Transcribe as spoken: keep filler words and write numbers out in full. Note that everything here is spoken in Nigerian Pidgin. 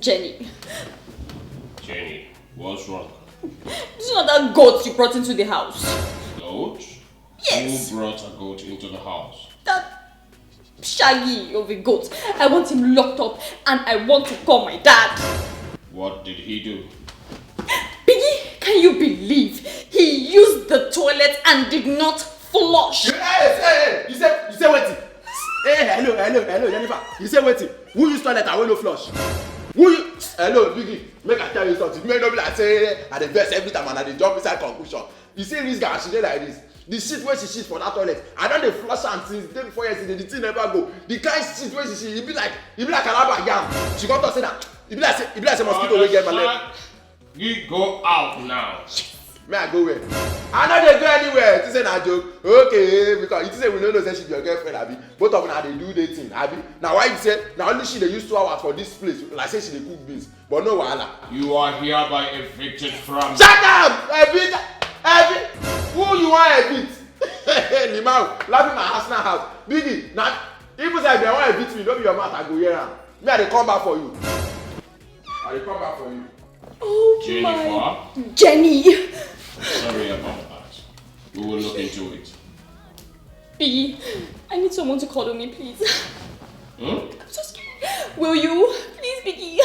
Jenny, Jenny, what's wrong? This is not that goat you brought into the house. Goat? Yes. Who brought a goat into the house? That shaggy of a goat. I want him locked up and I want to call my dad. What did he do? Biggie, can you believe he used the toilet and did not flush? Hey, hey, hey, you say, you say wetin? Hey, hello, hello, hello, Jennifer. You say wetin? Who use toilet and wey no flush? Who you? Hello, Biggie. Make I tell you something. Make no be like say I dey vex every time and I dey jump inside conclusion. You see this girl, she dey like this. The shit wey she shit for that toilet, I don dey flush am since day before yesterday. The thing never go. The kind shit wey she shit, e be like, e be like alaba yam. She come talk say na, e be like say, e be like say mosquito wey get malaria. You go out now. May I go where? I no dey go anywhere. You think say na joke? Okay, because you think say we no know say she be your girlfriend, abi? Both of una dey do dating, abi? Na why you say na only she dey use two hours for this place, like say she dey cook beans. But no wahala. You are hereby evicted from. Shut up! Evict! Evict! Who you wan evict? Limau, laughing my house now house. Biggie, na even say if dem wan evict me, no be your mouth I go hear am. Me I dey come back for you. I dey come back for you. Oh Jennifer? my Jenny. Sorry about that. We will look into it. Biggie, I need someone to cuddle me, please. Hmm? I'm just kidding. Will you? Please, Biggie.